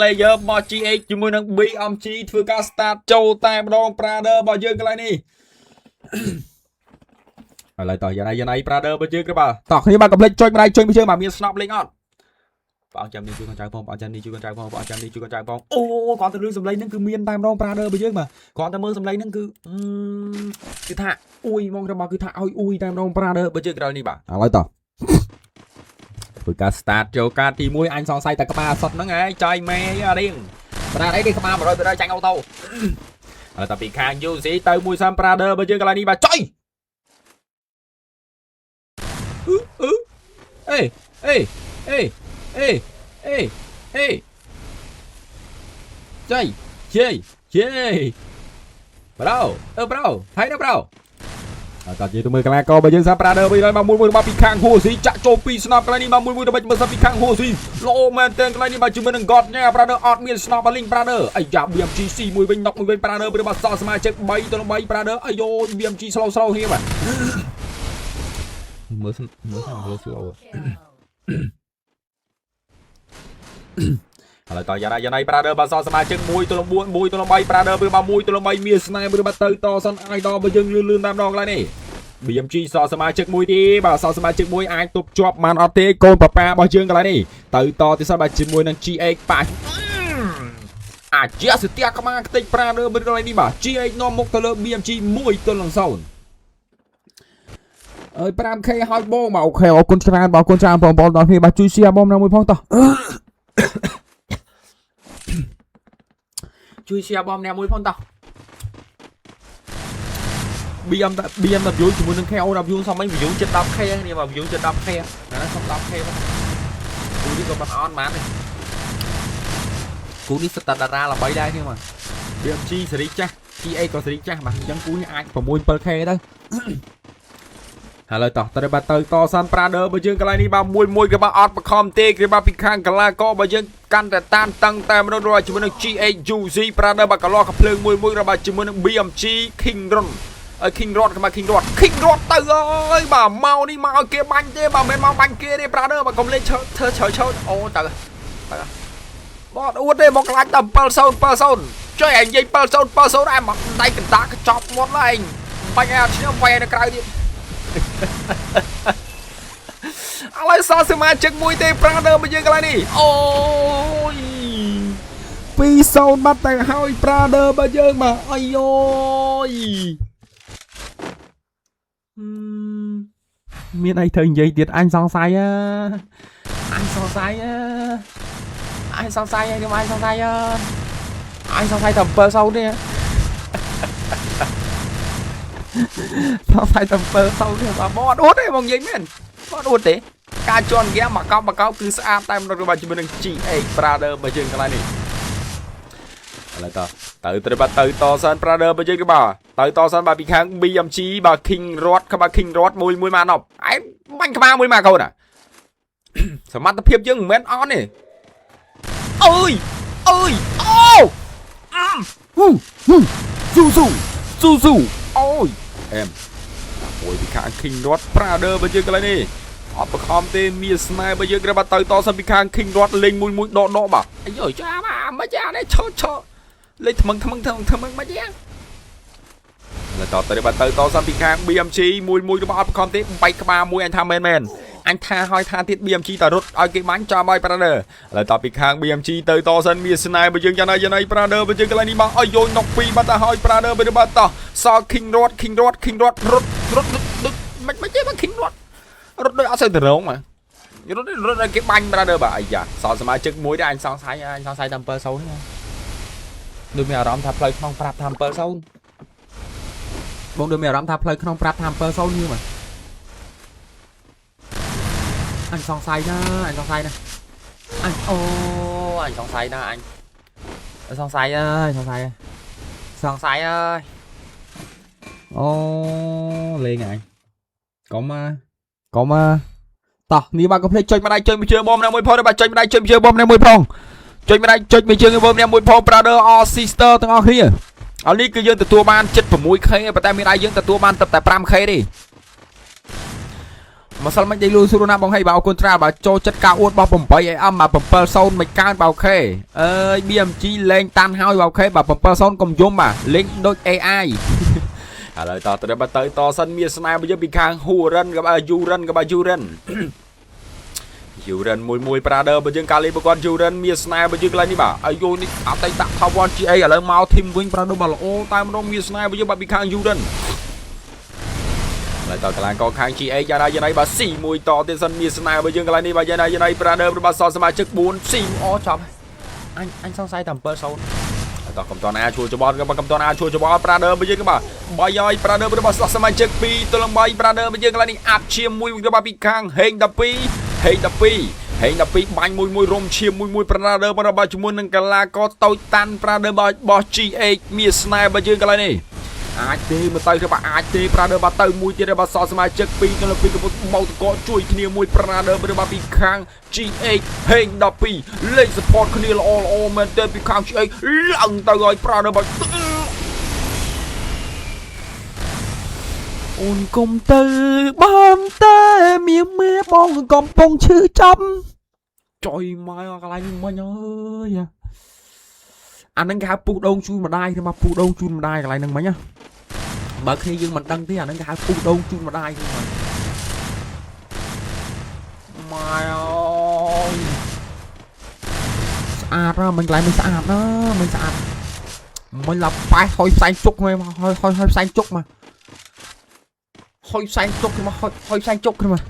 Player របស់ GH ជាមួយនឹង BMG ធ្វើការ start ចូលតែម្ដង Brother របស់យើងកន្លែងនេះឥឡូវតោះយ៉ាងណាយ៉ាងណា Brother របស់យើងគឺបាទតោះគ្នាបាទកុំភ្លេចចុចម្ដាយចុចមួយជើងបាទមានស្នប់លេងអត់បងចាំនេះជួយកូនចៅផងបងចាំនេះជួយកូនចៅផងបងចាំនេះជួយកូនចៅផងអូគ្រាន់តែលឺសំឡេងហ្នឹងគឺមានតែម្ដង Brother របស់យើងបាទគ្រាន់តែមើលសំឡេងហ្នឹងគឺគឺថាអ៊ុយហ្មងរបស់គឺថាឲ្យអ៊ុយតែម្ដង Brother របស់យើងក្រោយនេះបាទឥឡូវតោះធ្វើការ start ចូលការទី1អញសង្ស័យតែក្បាលសុតហ្នឹងឯងចៃម៉ែអារៀងប្រាអីទេក្បាល100%ចាញ់អូតូឥឡូវតាពីខាង UC ទៅមួយសាំ Brother របស់យើងកន្លែងនេះបាទចុយអឺអឺអេអេអេអេអេអេចៃជេជេប្រូអឺប្រូថៃណាប្រូអត់តនិយាយទៅមើលកីឡាកររបស់យើងសាប្រាដឺវិញហើយមកមួយមួយរបស់ពីខាងហូស៊ីចាក់ចូលពីស្នប់កន្លែងនេះមកមួយមួយដើម្បីមើលសាពីខាងហូស៊ីល្អមែនទែនកន្លែងនេះបាទជាមួយនឹង God ញ៉ាប្រាដឺអត់មានស្នប់បាលីងប្រាដឺអាយ៉ា BMG C មួយវិញណុកមួយវិញប្រាដឺព្រោះបាទសល់សមាជិក3ទៅ3ប្រាដឺអាយ៉ូ BMG slow slow គ្នាបាទមើលមើលមើល slow ឥឡូវតយ៉ាងណាយ៉ាងណា Brother បាទសល់សមាជិក1ទល់9 1ទល់3 Brother ព្រោះបាទ1ទល់3មានស្នេហ៍ព្រោះបាទទៅតសិន idol របស់យើងលឿនលឿនតាមដងកន្លែងនេះ BMG សល់សមាជិកមួយទេបាទសល់សមាជិកមួយអាចទប់ជាប់បានអត់ទេកូនប៉ាប៉ារបស់យើងកន្លែងនេះទៅតទីសិនបាទជាមួយនឹង GH ប៉ាអាចជាសទាក្បាលខ្ទេច Brother កន្លែងនេះបាទ GH នាំមុខទៅលើ BMG 1ទល់នឹង0អើយ 5K ឲ្យបងបាទ OK អរគុណច្រើនបាទអរគុណច្រើនបងប្អូនដល់គ្នាបាទជួយ share បងណាមួយផងតោះជួយ share បងម្នាក់មួយផងតោះ BM BMW ជាមួយនឹង KOW សម័យ view ជិត 10K នេះបាទ view ជិត 10K ណាសុំ 10K មកគូនេះក៏មិនអន់បានទេគូនេះសិតតែតារាល្បីដែរនេះបាទ BMG សេរីចាស់ GA ក៏សេរីចាស់បាទអញ្ចឹងគូនេះអាច6 7K ទៅហើយតោះទៅបាទទៅតសាន Brother បើយើងកន្លែងនេះបាទមួយមួយគេបាទអត់បខំទេគេបាទពីខាងកលាករបើយើងកាន់តែតានតឹងតែម្ដងរាល់ជាមួយនឹង GHUC Brother បាទកន្លោះកភ្លើងមួយមួយរបស់ជាមួយនឹង BMG King Run អើ King Rod ក្បាល King Rod King Rod ទៅអើយបាទមកនេះមកឲ្យគេបាញ់ទេបាទមិនមែនមកបាញ់គេទេ Brother បាទកុំលេងឈើធ្វើឈើឈើអូទៅទៅបាទអួតទេមកខ្លាចតែ7 0 7 0ចុយឯងនិយាយ7 0 7 0ឯងមកដៃកណ្ដាកញ្ចប់មាត់ឯងបាញ់ឲ្យអត់ឈ្នះវាយនៅក្រៅទៀតឥឡូវសល់សមាជិកមួយទេ Brother មកយើងកន្លែងនេះអូយ2-0បាត់ទៅហើយ Brother របស់យើងបាទអាយយមានអីត្រូវនិយាយទៀតអញសង្ស័យអញសង្ស័យអញសង្ស័យខ្ញុំអញសង្ស័យអញសង្ស័យតែ7 0ទេសង្ស័យតែ7 0ទេបាទបងអត់អួតទេបងនិយាយមែនបងអត់អួតទេការជន់ហ្គេមមកកោបមកកោគឺស្អាតតែម្ដងរបស់ជាមួយនឹង GH Brother របស់យើងកន្លែងនេះឥឡូវតទៅត្រូវបាទទៅតសិន Brother របស់យើងគឺបាទទៅតសិនបាទពីខាង BMG បាទ King Rod ក្បាល King Rod មួយមួយមកណប់ឯងបាញ់ក្បាលមួយមកកូនអាសមត្ថភាពយើងមិនមែនអន់ទេអើយអើយអូហ៊ូហ៊ូស៊ូស៊ូស៊ូស៊ូអូយអែមមួយពីខាង King Rod Brother របស់យើងកន្លែងនេះអត់បខំទេមានស្នេហ៍បើយើងក្របាត់ទៅតសិនពីខាង King Rod លេងមួយមួយដកដកបាទអាយចាបាទមកចានេះឈោឈោលេងថ្មឹងថ្មឹងថ្មឹងថ្មឹងមកចាលើតទៅបាទទៅតសិនពីខាង BMG មួយមួយរបស់អត់បខំទេបែកក្បាលមួយអញថាមែនមែនអញថាហើយថាទៀត BMG តរត់ឲ្យគេបាញ់ចាំឲ្យ Brother ឥឡូវតពីខាង BMG ទៅតសិនមានស្នេហ៍បើយើងយ៉ាងណាយ៉ាងណា Brother បើយើងកន្លែងនេះមកឲ្យយណុកពីរបាត់ទៅហើយ Brother បើបាទតសល់ King Rod King Rod King Rod រត់រត់ដូចមិនមិនទេបាទ King Rod រត់ដូចអត់សូវទៅរងបាទរត់រត់ឲ្យគេបាញ់ Brother បាទអាយ៉ាសល់សមាជិកមួយដែរអញសង្ស័យអញសង្ស័យតាម7 0នេះដូចមានអារម្មណ៍ថាផ្លូវក្នុងប្រាប់ថា7 0បងដូចមានអារម្មណ៍ថាផ្លូវក្នុងប្រាប់ថា7 0នេះបាទអញសង្ស័យណាអញសង្ស័យណាអញអូអញសង្ស័យណាអញសង្ស័យអើយសង្ស័យសង្ស័យអើយអូលេងអញកុំមកកុំមកតោះនេះបាទកុំភ្លេចចុចម្ដាយចុចមួយជើងបងម្នាក់មួយផងបាទចុចម្ដាយចុចមួយជើងបងម្នាក់មួយផងចុចម្ដាយចុចមួយជើងបងម្នាក់មួយផង brother or sister ទាំងអស់គ្នាឥឡូវនេះគឺយើងទទួលបាន 76K ប៉ុន្តែមានដៃយើងទទួលបានតែ 5K ទេ ម្សិលមិញដេកលូស្រួលណាស់បងហីបាទអរគុណច្រើនបាទចូលចិត្តការអួតរបស់ 8 AM បាទ70មិនកើនបាទ OK អើយ BMG លេងតាន់ហើយបាទ OK បាទ70កុំយំបាទលេងដូច AI ឥឡូវតទៅបាទទៅតសិនមានស្នេហ៍មកយើងពីខាងហ៊ូរិនក៏បាទយូរិនក៏បាទយូរិនយូរិនមួយមួយ brother បើយើងការលេងប្រកបយូរិនមានស្នេហ៍បើយើងកន្លែងនេះបាទអាយូនេះអតីត Top 1 GA ឥឡូវមក team វិញ brother បាទល្អតែម្ដងមានស្នេហ៍បើយើងបាទពីខាងយូរិនឡើយតកន្លែងកខាង GA យ៉ាងណាយ៉ាងណាបាទ C មួយតទៀតសិនមានស្នេហ៍បើយើងកន្លែងនេះបាទយ៉ាងណាយ៉ាងណា brother បាទសល់សមាជិក4 C អូចប់អញអញសង្ស័យតែ7-0តោះកំតនអាជួច្បល់ក៏កំតនអាជួច្បល់ brother បើយើងក៏បាទបាយហើយ brother របស់សោះសមាជិក2ទល់នឹង3 brother បើយើងកន្លែងនេះអាប់ឈាមមួយរបស់ពីខាងហេង12ហេង12ហេង12បាញ់មួយមួយរំឈាមមួយមួយ brother របស់ជាមួយនឹងកលាករតូចតាន់ brother របស់ GH មានស្នេហ៍បើយើងកន្លែងនេះអាចទេមើលទៅគឺបាទអាចទេ brother បាទទៅមួយទៀតបាទសល់សមាជិក2ទល់នឹង2កំពុងបោកតកជួយគ្នាមួយ brother របស់ពីខាង GH ហេង12លេខ support គ្នាល្អល្អមែនទែនពីខាង GH ឡើងទៅឲ្យ brother បាទអូនកុំទៅបានតែមានមេបងកំពុងឈឺចាប់ចុយមកកន្លែងនេះមិញអើយអាហ្នឹងគេហៅពុះដូងជូនម្ដាយទេមកពុះដូងជូនម្ដាយកន្លែងហ្នឹងមិញណាបើគ្នាយើងមិនដឹងទេអាហ្នឹងគេហៅពុះដូងជូនម្ដាយទេមកម៉ែអើយស្អាតណាស់មិញកន្លែងមិនស្អាតណាមិញស្អាតមិញឡាប៉េះហុយផ្សែងជុកមកហុយហុយហុយផ្សែងជុកមកហុយផ្សែងជុកមកហុយហុយផ្សែងជុកមក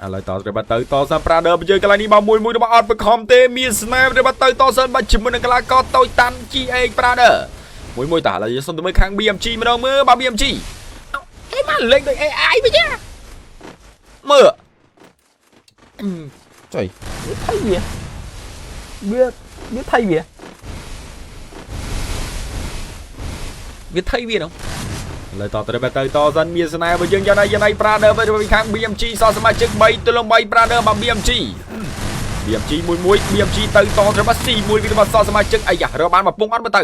ឥឡូវតទៅបាទទៅតសិន brother យើងកន្លែងនេះបាទមួយមួយរបស់អត់បខំទេមានស្នេហ៍បាទទៅតសិនបាទជាមួយនឹងកីឡាករតូចតាន់ GA brother មួយមួយតើឥឡូវយើងសុំទៅមើលខាង BMG ម្ដងមើលបាទ BMG អេមកលេខដូច AI វិញណាមើលចុយវាថៃវាវាវាថៃវាវាថៃវានោះលើតទៅទៅតសិនមានស្នេហ៍បើយើងយ៉ាងណាយ៉ាងណា brother ទៅពីខាង BMG សល់សមាជិក3ទល់3 brother បាទ BMG BMG មួយមួយ BMG ទៅតទៅបាទ C មួយវាបាទសល់សមាជិកអាយ៉ារកបានមកពងអត់មើលទៅ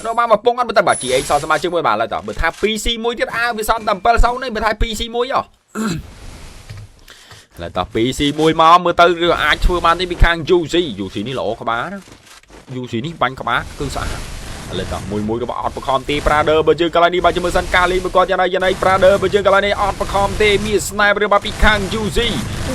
រកបានមកពងអត់មើលទៅបាទ GA សល់សមាជិកមួយបាទឡើយតបើថា 2C មួយទៀតអើវាសល់តែ7សល់នេះបើថា 2C មួយហ៎ឡើយត 2C មួយមកមើលទៅគឺអាចធ្វើបានទេពីខាង UC UC នេះល្អក្បាលណា UC នេះបាញ់ក្បាលគឺស្អាតឥឡូវតមួយមួយក៏អត់បខំទេ brother បើយើងកន្លែងនេះបាទជាមួយសិនការលេងមកគាត់យ៉ាងណាយ៉ាងណា brother បើយើងកន្លែងនេះអត់បខំទេមាន sniper បាទពីខាង UC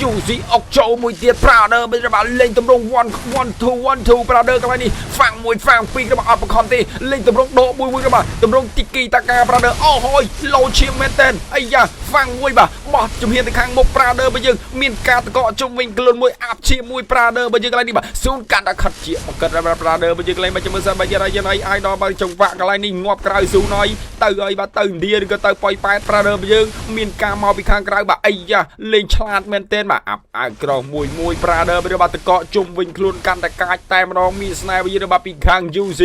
UC អុកចូលមួយទៀត brother បើបាទលេងតម្រង1 1 2 1 2 brother កន្លែងនេះហ្វាំងមួយហ្វាំងពីរក៏អត់បខំទេលេងតម្រងដកមួយមួយក៏បាទតម្រងទីគីតាកា brother អូហយលោឈាមមែនតើអាយ៉ាហ្វាំងមួយបាទបោះជំហានទៅខាងមុខ brother បើយើងមានការតកកជុំវិញខ្លួនមួយអាប់ឈាមមួយ brother បើយើងកន្លែងនេះបាទស៊ូនកាន់តែខិតជាមកកិត brother បើយើងកន្លែងមកជាមួយសិនបើយ៉ាងណាយ៉ាងណាអាយដល់បើចង្វាក់កន្លែងនេះងាប់ក្រៅស៊ូនហើយទៅហើយបាទទៅឥណ្ឌាឬក៏ទៅប៉ោយប៉ែត brother បើយើងមានការមកពីខាងក្រៅបាទអីយ៉ាលេងឆ្លាតមែនទែនបាទអាប់អាវក្រោះមួយមួយ brother បើបាទតកកជុំវិញខ្លួនកាន់តែកាចតែម្ដងមានស្នេហ៍បើយើងបាទពីខាង UC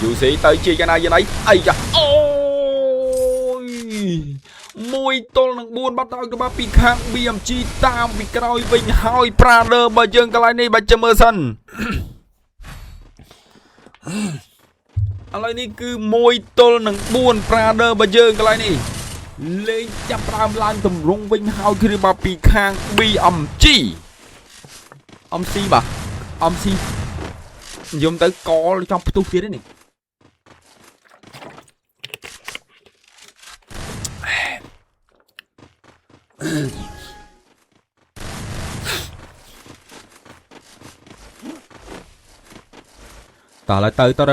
UC ទៅជាយ៉ាងណាយ៉ាងណាអីយ៉ាអូយមួយទល់នឹង4បាត់ទៅបាទពីខាង BMG តាមពីក្រោយវិញហើយ brother បើយើងកន្លែងនេះបើចាំមើលសិនឥឡូវនេះគឺ1ទល់នឹង4 brother បើយើងកន្លែងនេះលេងចាប់ដើមឡើងតម្រង់វិញហើយគឺបាទពីខាង BMG MC បាទ MC យំទៅកចង់ផ្ទុះទៀតនេះ តើឡើយទៅទៅ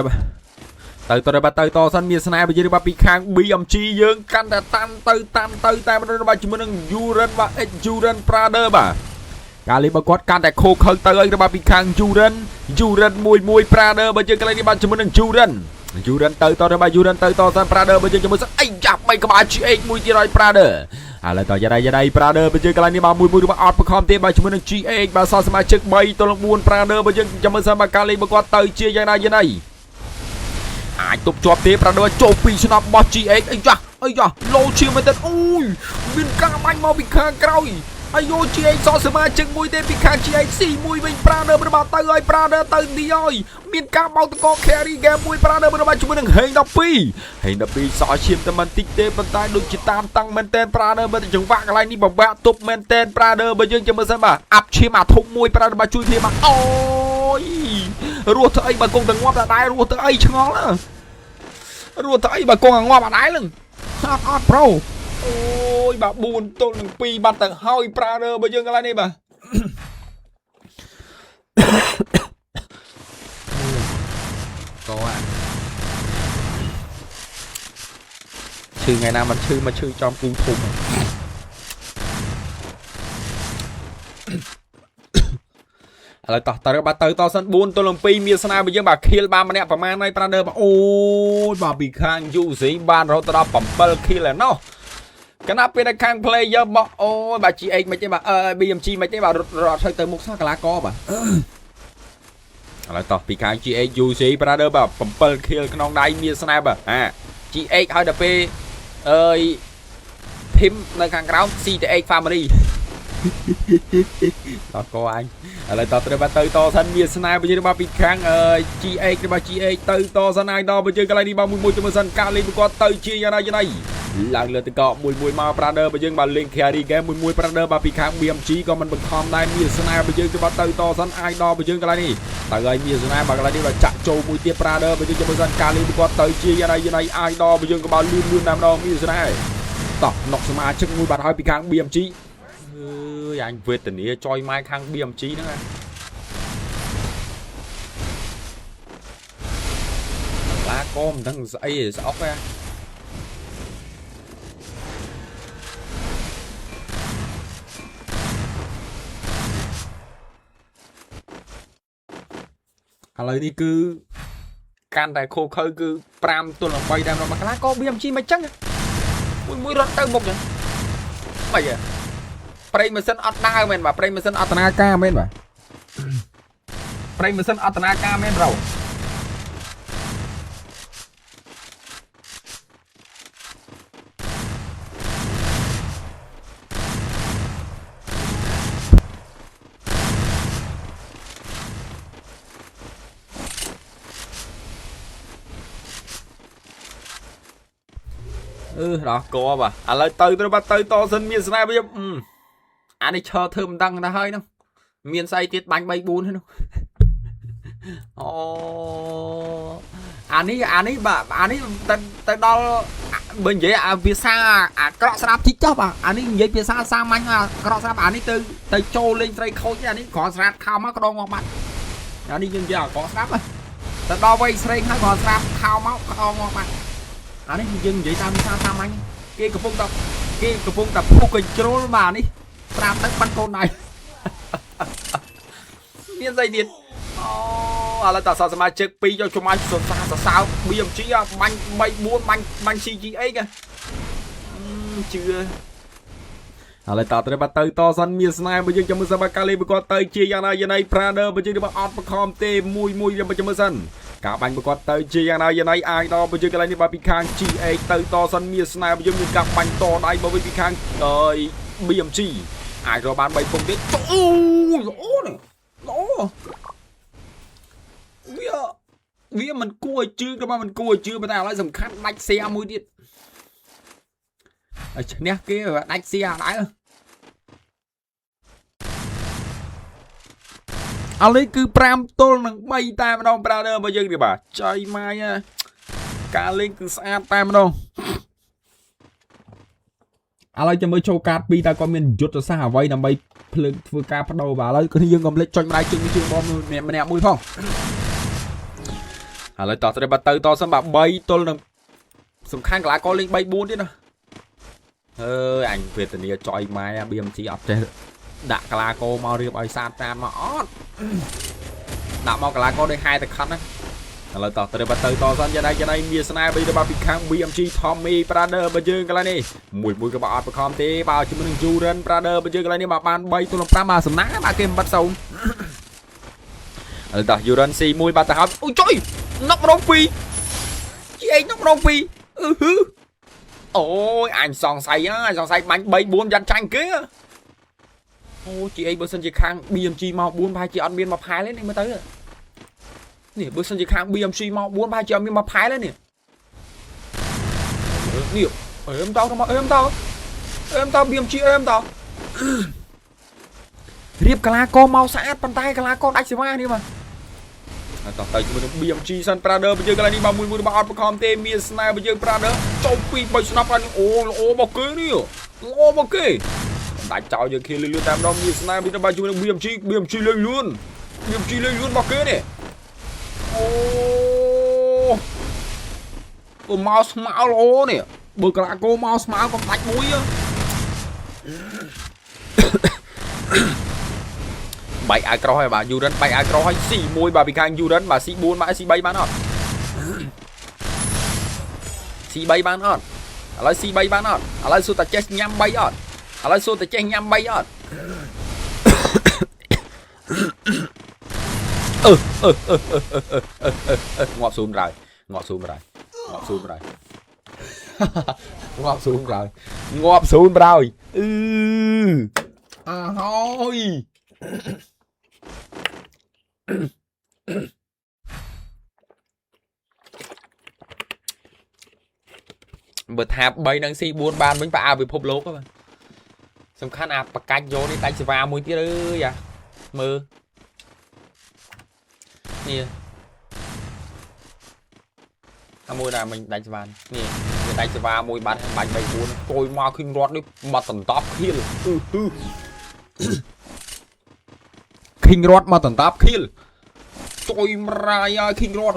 ទៅទៅបាទទៅតសិនមានស្នេហ៍បើយើងបាទពីខាង BMG យើងកាន់តែតាន់ទៅតាន់ទៅតែម្ដងបាទជាមួយនឹង Uran បាទ X Uran Brother បាទការលេងរបស់គាត់កាន់តែខូខើទៅហើយបាទពីខាង Uran Uran មួយមួយ Brother បើយើងកន្លែងនេះបាទជាមួយនឹង Uran Uran ទៅតទៅបាទ Uran ទៅតសិន Brother បើយើងជាមួយសិនអីយ៉ាប់បីក្បាល GH មួយទៀតហើយ Brother ឥឡូវតយ៉ាយ៉ាយ៉ា Brother បើយើងកន្លែងនេះបាទមួយមួយរបស់អត់បខំទេបាទជាមួយនឹង GH បាទសល់សមាជិក3ទល់នឹង4 Brother បើយើងចាំមើលសិនបាទការលេងរបស់គាត់ទៅជាយ៉ាងណាយ៉ាងណាអាចទប់ជាប់ទេ Brother ចូលពីស្នប់របស់ GH អីយ៉ាអីយ៉ាលោឈាមមែនទេអូយមានការបាញ់មកពីខាងក្រោយ អាយូ GH សសមាជិកមួយទេពីខាង GH C1 វិញ Brother របស់ទៅឲ្យ Brother ទៅទីហើយមានការបោកតក carry game មួយ Brother របស់ជាមួយនឹងហេង12ហេង12សល់ឈាមតែមិនតិចទេប៉ុន្តែដូចជាតាមតាំងមែនតែន Brother បើចង្វាក់កន្លែងនេះបបាក់ទប់មែនតែន Brother បើយើងចាំមើលសិនបាទអាប់ឈាមអាធំមួយ Brother បាទជួយគ្នាបាទអូយរស់ធ្វើអីបើគង់តែងាប់តែដែររស់ទៅអីឆ្ងល់ណារស់ទៅអីបើគង់តែងាប់អាដែរនឹងអត់អត់ប្រូអូយបាទ4ទល់នឹង2បាត់ទៅហើយ Brother បើយើងកន្លែងនេះបាទ កអាឈឺថ្ងៃណាមិនឈឺមកឈឺចំគូធំឥឡូវតោះតើបាទទៅតសិន4ទល់នឹង2មានស្នាបើយើងបាទខៀលបានម្នាក់ប្រហែលហើយ Brother បាទអូយបាទពីខាង UC បានរហូតដល់7ខៀលឯណោះកណាពេលដែលខាង player បោះអូយបាទ GH មិនទេបាទអឺ BMG មិនទេបាទរត់រត់ទៅមុខសោះកលាករបាទឥឡូវតោះពីខាង GH UC Brother បាទ7ខៀលក្នុងដៃមានស្នេហ៍បាទអា GH ឲ្យដល់ពេលអើយ team នៅខាងក្រោម CTH Family ដល់កអញឥឡូវតត្រូវបាទទៅតសិនមានស្នេហ៍បញ្ជារបស់ពីខាង GH របស់ GH ទៅតសិនហើយដល់បញ្ជាកន្លែងនេះបាទមួយមួយជាមួយសិនការលេងប្រកបទៅជាយ៉ាងណាយ៉ាងណាឡើងលើតកមួយមួយមក Brother បើយើងបាទលេង carry game មួយមួយ Brother បាទពីខាង BMG ក៏មិនបង្ខំដែរមានស្នេហ៍បើយើងទៅបាទទៅតសិនអាចដល់បើយើងកន្លែងនេះទៅហើយមានស្នេហ៍បាទកន្លែងនេះបាទចាក់ចូលមួយទៀត Brother បើយើងជាមួយសិនការលេងប្រកបទៅជាយ៉ាងណាយ៉ាងណាអាចដល់បើយើងក៏បាទលឿនលឿនតែម្ដងមានស្នេហ៍តោះណុកសមាជិកមួយបាទហើយពីខាង BMG អើយអញវេទនាចយម៉ែខាង BMG ហ្នឹងណាឡាកមិនដឹងស្អីស្អុកហ៎ឥឡូវនេះគឺកាន់តែខូខើគឺ5ទល់នឹង3ដែរមកកន្លះក៏ BMG មិនចឹងមួយមួយរត់ទៅមុខចឹងមិនហ៎ប្រេងម៉ាស៊ីនអត់ដើរមែនបាទប្រេងម៉ាស៊ីនអត់តនាការមែនបាទប្រេងម៉ាស៊ីនអត់តនាការមែនប្រូអឺដល់កបាទឥឡូវទៅទៅបាទទៅតសិនមានស្នេហ៍វិញអានេះឈរធ្វើមិនដឹងទៅហើយហ្នឹងមានស្អីទៀតបាញ់3 4ហ្នឹងនោះអូអានេះអានេះបាទអានេះទៅទៅដល់បើនិយាយអាភាសាអាក្រក់ស្រាប់ជីចុះបាទអានេះនិយាយភាសាសាមញ្ញអាក្រក់ស្រាប់អានេះទៅទៅចូលលេងត្រីខូចអានេះគ្រាន់ស្រាប់ខោមកក្តងមកបាត់អានេះយើងនិយាយអាក្រក់ស្រាប់ទៅដល់វ័យស្រេងហើយគ្រាន់ស្រាប់ខោមកក្តងមកបាត់អានេះយើងនិយាយតាមភាសាសាមញ្ញគេកំពុងតែគេកំពុងតែពុះកញ្ជ្រោលបាទនេះស្រាប់ទៅបាត់កូនដៃមានស្អីទៀតអូឥឡូវតសសមាជិក2យកចំឲ្យសរសើរសរសើរ BMG បាញ់3 4បាញ់បាញ់ CGA កជឿឥឡូវតត្រូវបាទទៅតសិនមានស្នេហ៍បើយើងចាំមើលសិនបាទកាលីបើគាត់ទៅជាយ៉ាងណាយ៉ាងណី Brother បើយើងទៅអត់បខំទេមួយមួយយើងចាំមើលសិនការបាញ់ប្រកបទៅជាយ៉ាងណាយ៉ាងណីអាចដល់បើយើងកន្លែងនេះបាទពីខាង GA ទៅតសិនមានស្នេហ៍បើយើងមានការបាញ់តដៃមកវិញពីខាងអើយ BMG អាចរកបាន3ពុំទៀតអូល្អនេះល្អវាវាមិនគួរឲ្យជឿក៏មិនគួរឲ្យជឿប៉ុន្តែឥឡូវសំខាន់ដាច់សៀមួយទៀតឲ្យឈ្នះគេដាច់សៀដែរឥឡូវគឺ5ទល់នឹង3តែម្ដង brother របស់យើងនេះបាទចៃម៉ាយការលេងគឺស្អាតតែម្ដងឥឡូវចាំមើលចូលកាត2តើគាត់មានយុទ្ធសាស្ត្រអ្វីដើម្បីភ្លើងធ្វើការបដូរបាទឥឡូវគឺយើងកុំភ្លេចចុចម្ដាយជើងជើងបងម្នាក់ម្នាក់មួយផងឥឡូវតោះត្រូវបាទទៅតសិនបាទ3ទល់នឹងសំខាន់កីឡាករលេង3 4ទៀតណាអើយអញវេទនាចយម៉ែ BMG អត់ចេះដាក់កីឡាករមករៀបឲ្យសាតតាមមកអត់ដាក់មកកីឡាករដូចហែតខិតណាឥឡូវតោះត្រូវបាទទៅតសិនយ៉ាងណាយ៉ាងណាមានស្នេហ៍បីទៅបាទពីខាង BMG Tommy Brother បើយើងកន្លែងនេះមួយមួយក៏បាទអត់បខំទេបាទជាមួយនឹង Juren Brother បើយើងកន្លែងនេះបាទបាន3ទល់5បាទសំណាងបាទគេមិនបាត់សូន្យឥឡូវតោះ Juren C1 បាទទៅហើយអូចុយណុកម្ដង2 GA ណុកម្ដង2អឺហឺអូយអញសង្ស័យអញសង្ស័យបាញ់3 4យ៉ាត់ចាញ់គេ អូ GH បើសិនជាខាង BMG មក4ប្រហែលជាអត់មានមកផែលទេនេះមើលទៅនេះបើសិនជាខាង BMG មក4ប្រហែលជាអត់មានមកផែលទេនេះនេះអេមតោមកអេមតោអេមតោ BMG អេមតោរៀបកាឡាកមកស្អាតប៉ុន្តែកាឡាកដាច់សេវានេះបាទហើយតោះទៅជាមួយនឹង BMG Sun Brother បើយើងកន្លែងនេះបាទមួយមួយរបស់អត់បខំទេមានស្នេហ៍បើយើង Brother ចូលពី3ស្នាប់ហើយអូល្អមកគេនេះល្អមកគេដាច់ចោលយើងខៀលលឿនតាមដងមានស្នេហ៍ពីបាទជាមួយនឹង BMG BMG លេងលឿន BMG លេងលឿនមកគេនេះអូអូមកស្មៅល្អនេះបើក្លាកោមកស្មៅក៏ដាច់មួយបែកអាវក្រោះហើយបាទយូរិនបែកអាវក្រោះហើយ C1 បាទពីខាងយូរិនបាទ C4 បាទ C3 បានអត់ C3 បានអត់ឥឡូវ C3 បានអត់ឥឡូវសួរតែចេះញ៉ាំ3អត់ឥឡូវសួរតែចេះញ៉ាំ3អត់អឺអឺអឺអឺងាប់ស៊ូមហើយងាប់ស៊ូមហើយងាប់ស៊ូមហើយងាប់ស៊ូមហើយងាប់ស៊ូមហើយអឺអាហើយបើថា3និង C4 បានវិញប្រអើពិភពលោកបាទសំខាន់អាបកាច់យកនេះដាច់សេវាមួយទៀតអើយអាមើលនេះអាមួយណាមិញដាច់សេវានេះវាដាច់សេវាមួយបាត់បាច់3 4តួយមកឃើញរត់នេះមកតន្តប់ខៀលអឺហឺឃីងរត់មកតន្តប់ខៀលចុយមរាយហើយឃីងរត់